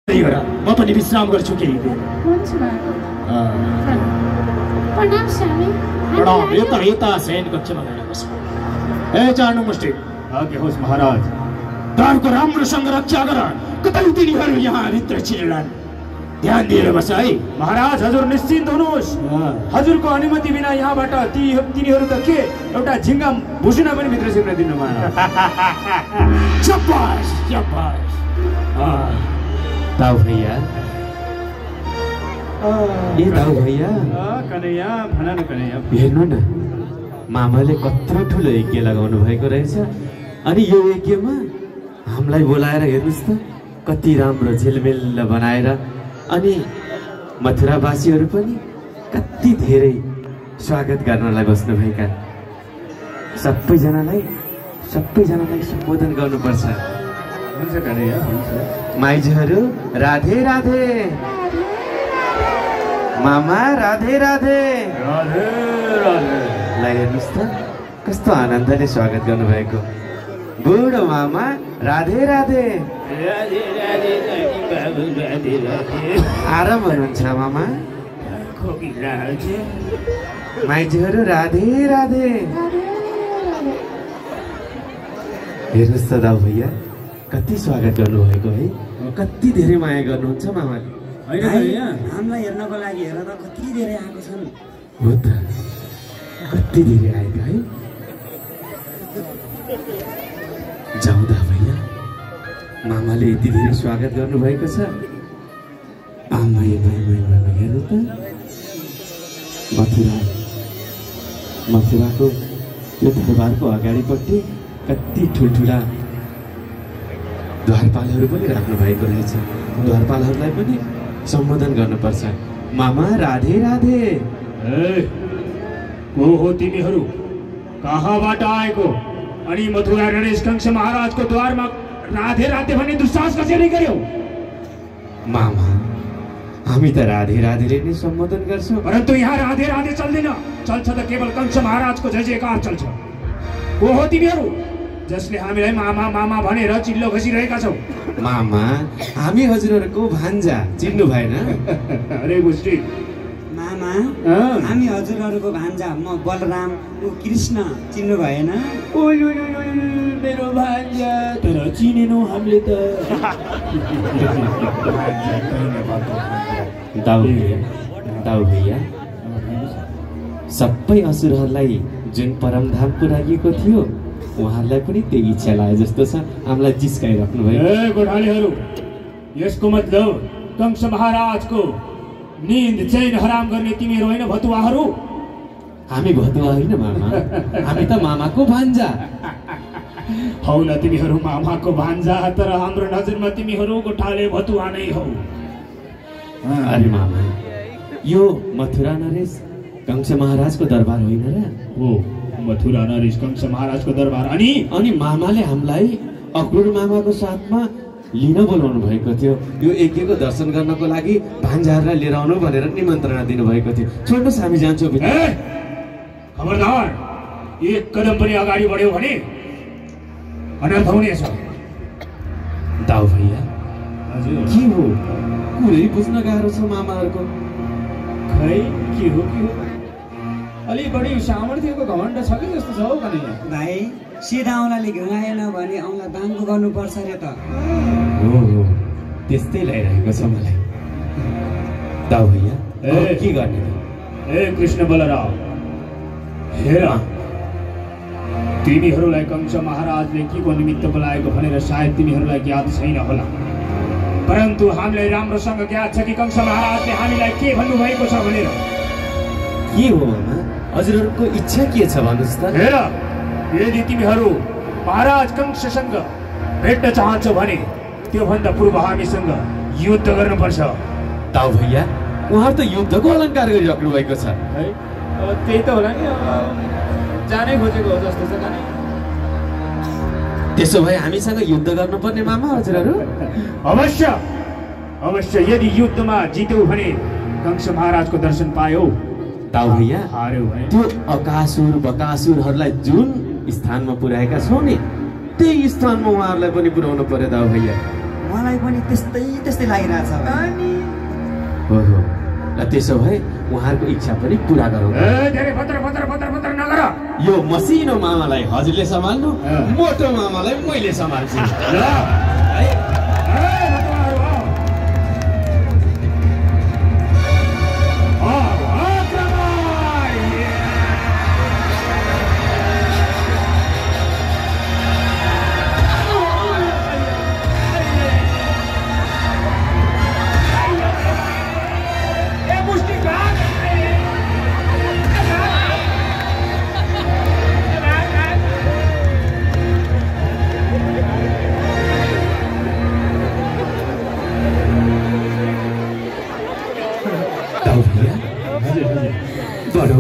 म पनि विश्राम गर्छु केही दिन। प्रणाम। यता शयन कक्षमा गएर बस। ए चार्नु मुष्टि आज्ञा होस् महाराज। द्वारको राम्रोसँग रक्षा गर, कतै तिनीहरू यहाँ भित्र छिर्लान्। ध्यान दिएर बस है महाराज। हजुर निश्चिन्त हुनुहोस्। हजुरको अनुमति बिना यहाँबाट तिनीहरू त के एउटा झिङ्गा भुसुना पनि भित्र छिर्न दिनु महाराज। शाबाश शाबाश। ताऊ भैया, ए ताऊ भैया, कन्हैया भन न कन्हैया। हेर्नु न, मामाले कत्रो ठुलो यज्ञ लगाउनु भएको रहेछ। अनि यो यज्ञमा हामीलाई बोलाएर हेर्नुहोस् त, कति राम्रो झिलमिल बनाएर। अनि मथुरावासीहरू पनि कति धेरै स्वागत गर्नलाई बस्नुभएका। सबैजनालाई सम्बोधन गर्नुपर्छ। हुन्छ कन्हैया, हुन्छ। माइजहरू राधे राधे। मामा राधे राधे। राधे राधे। ल हेर्नुहोस् त, कस्तो आनन्दले स्वागत गर्नुभएको। बुढो मामा राधे राधे। राधे राधे बाबु राधे राधे। आराम हुनुहुन्छ मामा? माइजहरू राधे राधे। हेर्नुहोस् त दाउ भैया, कति स्वागत गर्नुभएको है। कति धेरै माया गर्नुहुन्छ मामाले। हामीलाई हेर्नको लागि हेर त कति धेरै आएको छन्। हो त, कति धेरै आएका है। जाउँदा भैया, मामाले यति धेरै स्वागत गर्नुभएको छ। हेर्नु त, मथुराको यो दरबारको अगाडिपट्टि कति ठुल्ठुला द्वारपालहरू पनि राख्नु भएको रहेछ। द्वारपालहरूलाई पनि सम्बोधन गर्नुपर्छ। मामा राधे राधे। को हो तिमीहरू? कहाँबाट आएको? अनि मथुरा गणेश कंस महाराजको द्वारमा राधे राधे भन्ने दुस्साहस कसरी गर्यौ? मामा, हामी त राधे राधेले नै सम्बोधन गर्छौँ। परन्तु यहाँ राधे राधे चल्दैन। चल्छ त केवल कंस महाराजको जय जयकार चल्छ। को हो तिमीहरू जसले हामीलाई मामा मामा भनेर चिल्लो घसिरहेका छौ? मामा, हामी हजुरहरूको भान्जा, चिन्नु भएन? अरे मुष्टि मामा, हामी हजुरहरूको भान्जा। म बलराम, ऊ कृष्ण, चिन्नु भएन? मेरो भान्जा, तर चिनेनौ हामीले त। दाउ भैया, सबै असुरहरूलाई जुन परमधाम पुर्याएको थियो, उहाँहरूलाई पनि त्यही इच्छा लाग्यो जस्तो छ। हामीलाई जिस्काइराख्नु भयो। गोठालेहरू, यसको मतलब कंस महाराजको निन्द चैन हराम गर्ने तिमीहरू होइन भतुवाहरू? हामी भतुवा होइन मामा, हामी त मामाको भान्जा। हौ न, तिमीहरू मामाको भान्जा, तर हाम्रो नजरमा तिमीहरू गोठाले भतुवा नै हौ। अरे मामा, यो मथुरा नरेश कंस महाराजको दरबार होइन र? हो, मथुरा नरेश कंस महाराजको दरबार। अनि मामाले हामीलाई अक्रूर मामाको साथमा लिन बोलाउनु भएको थियो। यो यज्ञको दर्शन गर्नको लागि भान्जाहरूलाई लिएर आउनु भनेर निमन्त्रणा दिनुभएको थियो। छोड्नुहोस्, हामी जान्छौँ। खबरदार, एक कदम पनि अगाडि बढ्यौ भने अनर्थ हुनेछ। दाउ भैया, के हो? कुरै बुझ्न गाह्रो छ मामाहरूको। खै के हो अलि बढी सामर्थ्यको घमण्ड छ कि जस्तो छ हौ कन्हैया। भाइ, सिधा औँलाले घुमाएन भने औँला बाङ्गो गर्नुपर्छ रे त। हो, त्यस्तै लागिरहेको छ मलाई। दाउ भैया, के गर्ने? ए कृष्ण बलराम, हेर, तिमीहरूलाई कंस महाराजले के को निमित्त बोलाएको भनेर सायद तिमीहरूलाई ज्ञात छैन होला। परन्तु हामीलाई राम्रोसँग ज्ञात छ कि कंस महाराजले हामीलाई के भन्नुभएको छ भनेर। के हो मामा? हजुरहरूको इच्छा के छ भन्नुहोस् त। हेर, यदि तिमीहरू महाराज कंससँग भेट्न चाहन्छौ भने त्योभन्दा पूर्व हामीसँग युद्ध गर्नुपर्छ। ताऊ भैया, उहाँ त युद्धको अलङ्कार गरिराख्नु भएको छ। त्यही त होला नि, जानै खोजेको हो जस्तो छ। त्यसो भए हामीसँग युद्ध गर्नुपर्ने मामा हजुरहरू? अवश्य अवश्य। यदि युद्धमा जित्यौ भने कंस महाराजको दर्शन पायौ। ताऊ भैया, त्यो अकासुर बकासुरहरूलाई जुन स्थानमा पुर्याएका छौ नि, त्यही स्थानमा उहाँहरूलाई पनि पुर्याउनु पर्यो दाउ भैया। मलाई पनि त्यस्तै लागिरहेछ भाइ। हो र त्यसो भए उहाँहरूको इच्छा पनि पुरा गरौँ। धेरै भत्र नगर। यो मसिनो मामालाई हजुरले सम्हाल्नु, मोटो मामालाई मैले सम्हाल्छु।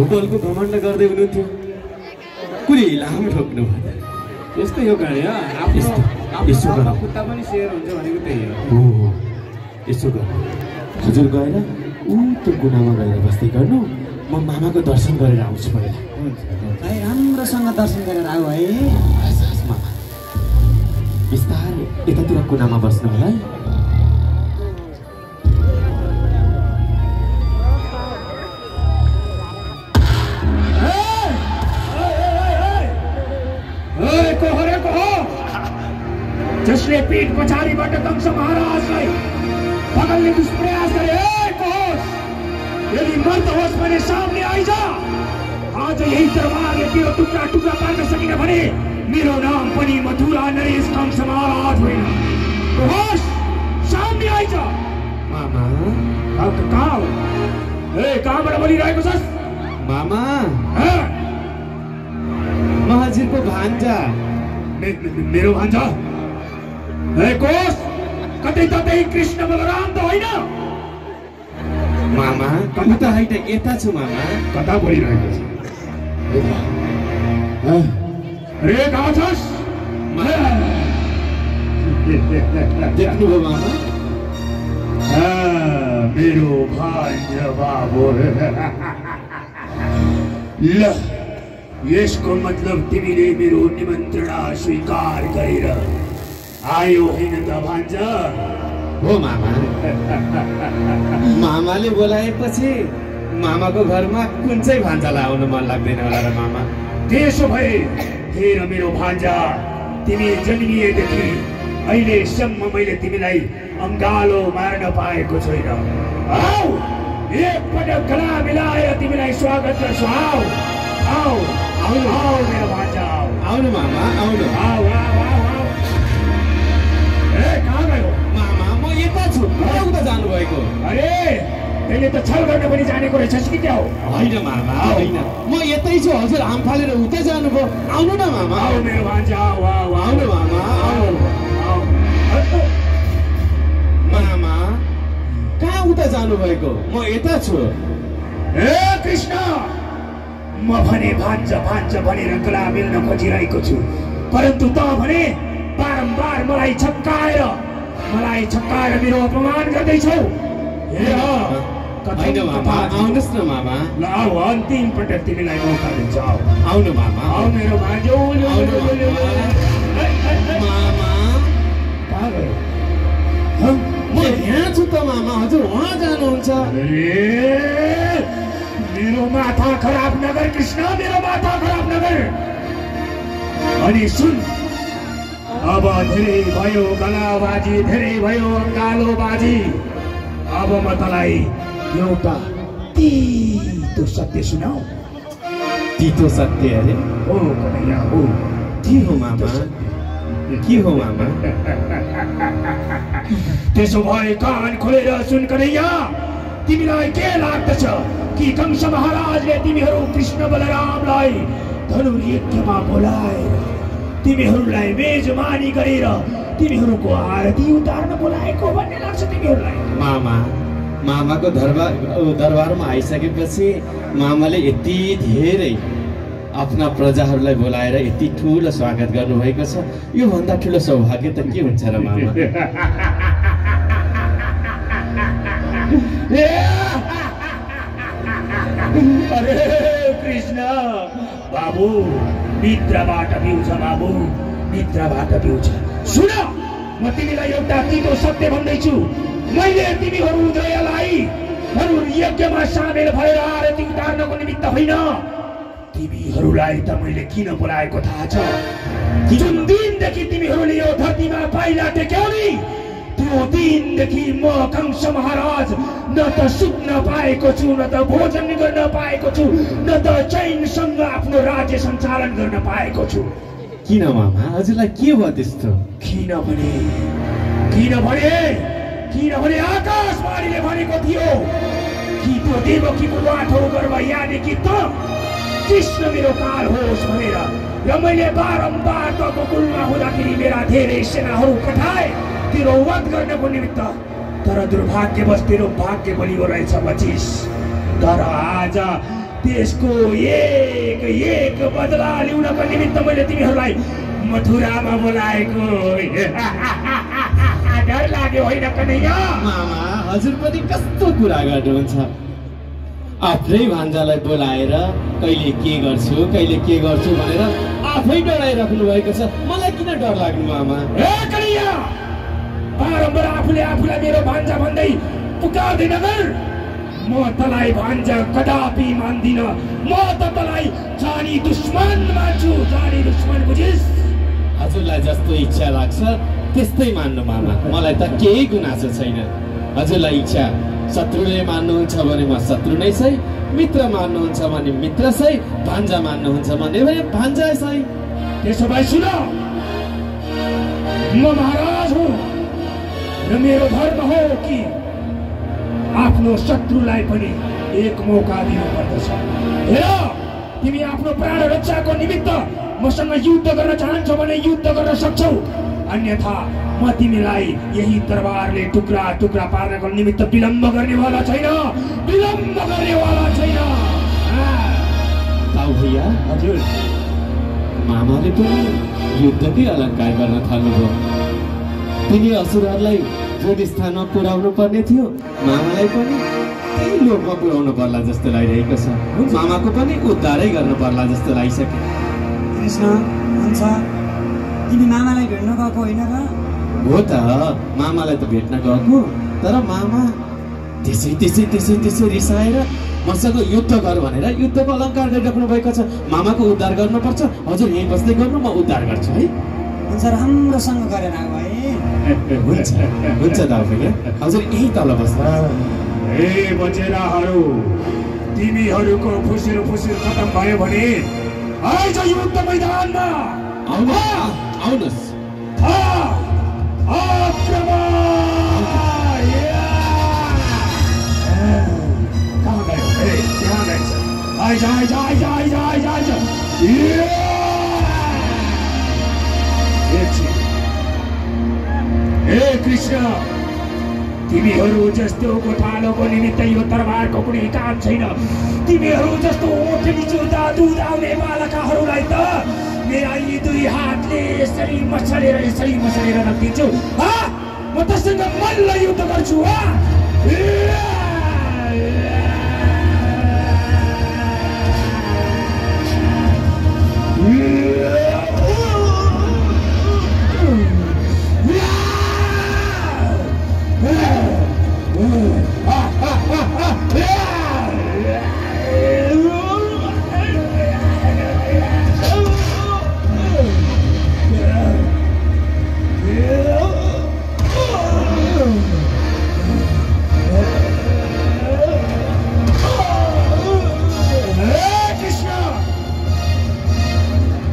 बलको घमण्ड गर्दै हुनुहुन्थ्यो, कुनै लाम ठोक्नु भयो। यस्तै हो गाडी यसो गर, खुट्टा पनि सेयर हुन्छ भनेको त्यही हो। यसो गर, हजुर गएर त्यो कुनामा गएर बस्दै गर्नु, म मामाको दर्शन गरेर आउँछु पहिला। भाइ राम्रोसँग दर्शन गरेर आऊ है। मामा बिस्तारै यतातिर कुनामा बस्नु होला है। जसले पीठ पछाडिबाट कंस महाराजलाई पकड्ने दुष्प्रयास गरे, यदि मर्द होस् भने सामने आइज। आज यही दरबारले तेरो टुक्रा टुक्रा पार्न सकिन भने मेरो नाम पनि मथुरा नरेश कंस महाराज होइन। होस् सामने आइज। मामा कहाँबाट बोलिरहेको छस्? मामा म हजुरको भान्जा। मेरो भान्जा? कोष कतै ततै कृष्ण बलराम त होइन? मामा कता होइन, यता छु मामा। कता बोलिरहेको छ? रे कहाँ छस्? देख्नुभयो मामा? मेरो भान्जा बाबु। ल यसको मतलब तिमीले मेरो निमन्त्रणा स्वीकार गरेर आयो होइन त भान्जा? हो मामा। मामाले बोलाएपछि मामाको घरमा कुन चाहिँ भान्जालाई आउनु मन लाग्दैन होला र मामा? त्यसो भए हेर मेरो भान्जा, तिमी जन्मिएदेखि अहिलेसम्म मैले तिमीलाई अङ्गालो मार्न पाएको छैन। आऊ एकपटक गला मिलाएर तिमीलाई स्वागत गर्छु। आऊ आऊ आऊ मेरो भान्जा, आउनु मामा, आउनु। आऊ आऊ आऊ। कहाँ गयो? मामा म यता छु। उता जानुभएको? अरे त्यसले त छल गर्न पनि जानेको रहेछस् कि क्या हो? होइन मामा, होइन, म यतै छु। हजुर हाम फालेर उता जानुभयो। आउनु न मामा। आऊ मेरो भान्जा, आऊ आऊ आउनु मामा, आऊ। मामा कहाँ उता जानुभएको? म यता छु। ए कृष्ण, म भने भान्जा भान्जा भनेर गला मिल्न खोजिरहेको छु, परन्तु त भने बारम्बार मलाई छक्काएर मेरो अपमान गर्दैछौ। आउनुहोस् न मामा। ल आऊ, अन्तिम पटक तिमीलाई मौका दिन्छ। आउनु मामा, आऊ मेरो भान्जो। मामा कहाँ गयो? म यहाँ छु त मामा। हजुर उहाँ जानुहुन्छ? मेरो माथा खराब नगर कृष्ण, मेरो माथा खराब नगर। अनि सुन, अब धेरै भयो गलाबाजी, धेरै भयो अङ्गालोबाजी। अब म तँलाई एउटा तितो सत्य सुनाऊ। तितो सत्य? अरे हो कन्हैया, हो। के हो मामा? के हो मामा? त्यसो भए कान खोलेर सुन कन्हैया। तिमीलाई के लाग्दछ कि कंस महाराजले तिमीहरू कृष्ण बलरामलाई धनुर्यज्ञमा बोलाएर तिमीहरूलाई मेजमानी गरेर तिमीहरूको आरती उतार्न बोलाएको भन्ने लाग्छ तिमीहरूलाई? मामाको दरबारमा आइसकेपछि मामाले यति धेरै आफ्ना प्रजाहरूलाई बोलाएर यति ठुलो स्वागत गर्नुभएको छ। यो भन्दा ठुलो सौभाग्य त के हुन्छ र मामा? अरे कृष्ण बाबु, भित्रबाट पिउँछ बाबु, भित्रबाट पिउँछ। सुन, म तिमीलाई एउटा तितो सत्य भन्दैछु, मैले तिमीहरू उदयलाई यज्ञमा सामेल भएर आरती उतार्नको निमित्त होइन, तिमीहरूलाई त मैले किन बोलाएको थाहा छ? जुन दिनदेखि तिमीहरूले यो धरतीमा पाइला टेक्यौ नि, त्यो दिनदेखि म कंस महाराज न त सुत्न पाएको छु, न त भोजन गर्न पाएको छु, न त चैनसँग आफ्नो राज्य सञ्चालन गर्न पाएको छु। किन मामा, हजुरलाई के भयो त्यस्तो? किनभने आकाशवाणीले भनेको थियो कि त्यो देवकीको लाठो गर्भ यानि कि त कृष्ण मेरो काल होस् भनेर, र मैले बारम्बार त गोकुलमा हुँदाखेरि मेरा धेरै सेनाहरू पठाए तेरो वध गर्नको निमित्त, तर दुर्भाग्यवश तेरो भाग्य बलियो रहेछ बचिस। तर आज त्यसको एक बदला लिउनको निमित्त मैले तिमीहरूलाई मथुरामा बोलाएको। डर लाग्यो होइन कन्हैया? मामा, हजुर पनि कस्तो कुरा गर्नुहुन्छ? आफ्नै भान्जालाई बोलाएर कहिले के गर्छु भनेर आफै डराइराख्नु भएको छ। मलाई किन डर लाग्नु मामा? कन्हैया, बारम्बार आफूलाई मेरो भान्जा भन्दै पुकार्दै नगर। म तलाई भान्जा कदापि मान्दिन, म त तलाई जानी दुश्मन मान्छु, जानी दुश्मन, बुझिस्? हजुरलाई जस्तो इच्छा लाग्छ त्यस्तै मान्नु मामा, मलाई त केही गुनासो छैन। हजुरलाई इच्छा शत्रुले मान्नुहुन्छ भने म शत्रु नै सही, मित्र मान्नुहुन्छ भने मित्र सही, भान्जा मान्नुहुन्छ भने भान्जा सही। त्यसो भए सुन, म महाराज हुँ र मेरो धर्म हो कि आफ्नो शत्रुलाई पनि एक मौका दिनुपर्दछ। हेर, तिमी आफ्नो प्राण रक्षाको निमित्त मसँग युद्ध गर्न चाहन्छौ भने युद्ध गर्न सक्छौ, अन्यथा म तिमीलाई यही तरबारले टुक्रा टुक्रा पार्नको निमित्त विलम्ब गर्नेवाला छैन। ताऊ भैया, हजुर, मामाले पनि युद्धकै अलङ्कार गर्न थाल्नुभयो। तिनी असुरहरूलाई जुन स्थानमा पुर्याउनु पर्ने थियो, मामालाई पनि त्यही लोकमा पुर्याउनु पर्ला जस्तो लागिरहेको छ। मामाको पनि उद्धारै गर्नु पर्ला जस्तो लागिसक्यो। कृष्ण हुन्छ, तिमी मामालाई भेट्न गएको होइन र? हो त, मामालाई त भेट्न गएको, तर मामा त्यसै रिसाएर मसँग युद्ध गर भनेर युद्धको अलङ्कार गरिराख्नु भएको छ। मामाको उद्धार गर्नुपर्छ, हजुर यहीँ बस्दै गर्नु, म उद्धार गर्छु है। हुन्छ, राम्रोसँग गरेर आऊ है। हुन्छ दाउ भैया, हजुर यहीँ तल बस्नु। ए बचेराहरू, तिमीहरूको फुसिर खतम भयो भने आइज युद्ध मैदानमा। आउनुहोस्। कहाँ गयो? त्यहाँ गएछ। आइज। हे कृष्ण, तिमीहरू जस्तो गोठालोको निमित्त यो तरबारको कुनै काम छैन। तिमीहरू जस्तो ओठनी चुर्दा दुध आउने बालकाहरूलाई त मेरा यी दुई हातले यसरी मसलेर राखिदिन्छु। म तसँग मल्ल युद्ध गर्छु।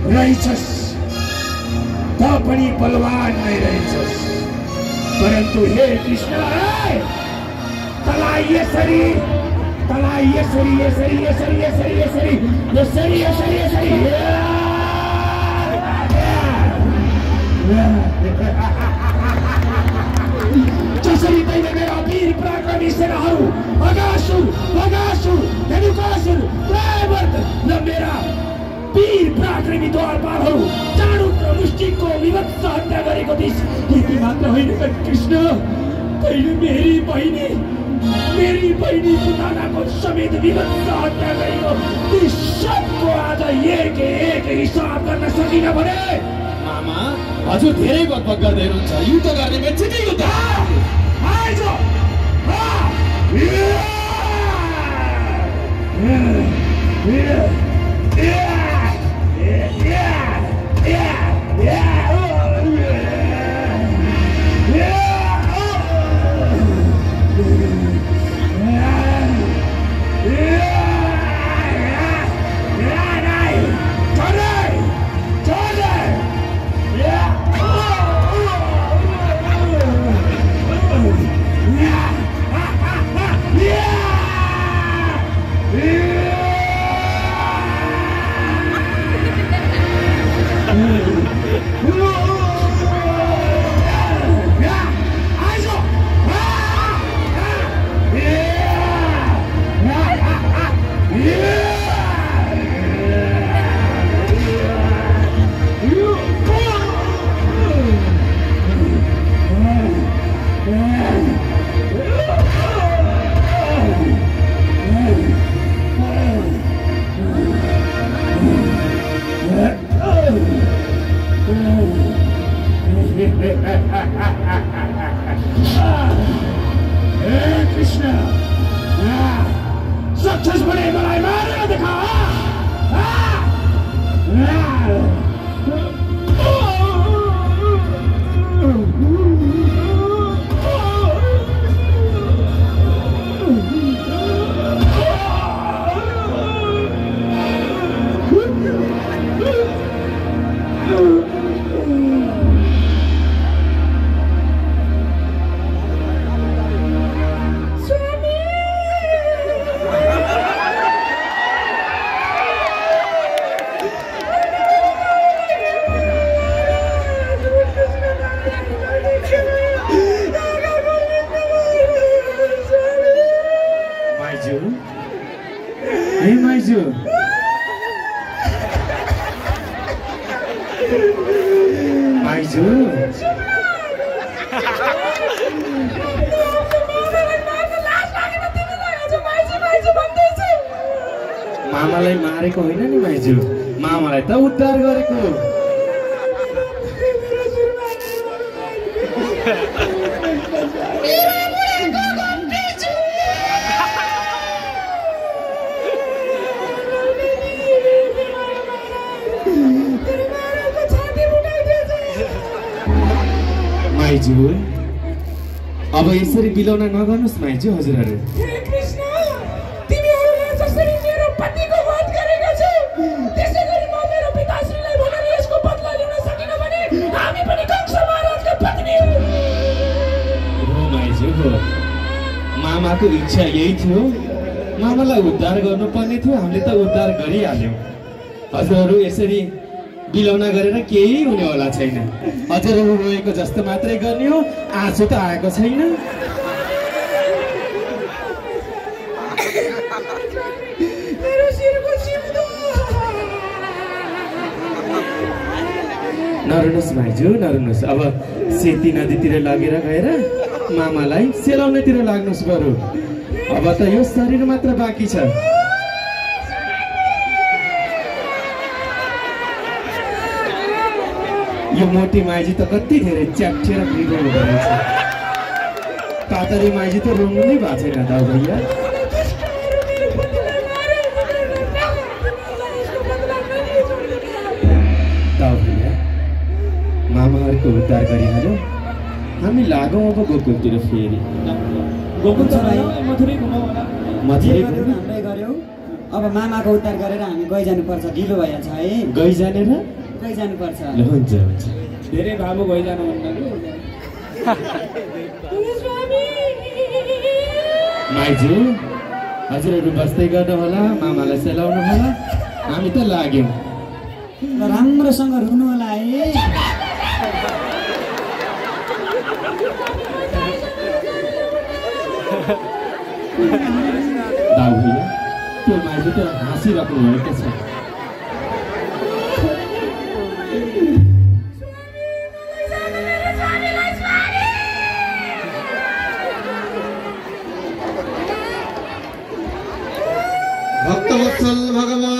रहेछस् त पनि बलवान नै रहेछस्, परन्तु हे कृष्ण, तलाई यसरी जसरी तैँले मेरा वीर पराक्रमी सेनाहरू अगासुर, धनुकासुर, प्रयवर्त र मेरा वीर पराक्रमी द्वारपालहरू चाणुक र मुष्टिकको विभत्स हत्या गरेको थिइस्। यति मात्र होइन कृष्ण, तैँले मेरी बहिनी पुतानाको समेत विभत्स हत्या गरेको ती सबको आज एक हिसाब गर्न सकिन भने मामा हजुर धेरै बकबक गर्दै हुनुहुन्छ युद्ध गर्ने बेच्चिकै युद्ध कृष्ण सक्सेस बने मलाई मारेर देखा मामालाई मारेको होइन नि माइजू मामालाई त उद्धार गरेको माइजू अब यसरी बिलौन नगर्नुहोस् माइजू हजुरहरू मामाको इच्छा यही थियो मामालाई उद्धार गर्नुपर्ने थियो हामीले त उद्धार गरिहाल्यौँ हजुरहरू यसरी बिलौना गरेर केही हुने होला छैन हजुरहरू रोएको जस्तो मात्रै गर्ने हो आँसु त आएको छैन नरुनुहोस् भाइजू नरुनुहोस् अब सेती नदीतिर लगेर गएर मामालाई सेलाउनेतिर लाग्नुहोस् बरु अब त यो शरीर मात्र बाँकी छ यो मोटी माइजी त कति धेरै च्याप्ठेर बिगाउनु भएको छ कातरी माइजी त रोउनु नै भएको छैन दाउ भैया दाउ भैया मामाहरूको उद्धार गरिहाल्यो हामी लागौँ अब गोकुलतिर फेरि गोकुल चराई मथुरै हाम्रै गऱ्यौ अब मामाको उद्धार गरेर हामी गइजानुपर्छ ढिलो भइहाल्छ है गइजानेर गइजानुपर्छ ल हुन्छ हुन्छ धेरै भावु भइजानु माइजू हजुरहरू बस्दै गर्नु होला मामालाई सेलाउनु होला हामी त लाग्यौँ राम्रोसँग रुनु होला है दाउ भैया त्यो माइजू त हाँसिराख्नु भएको छ भक्तवत्सल भगवान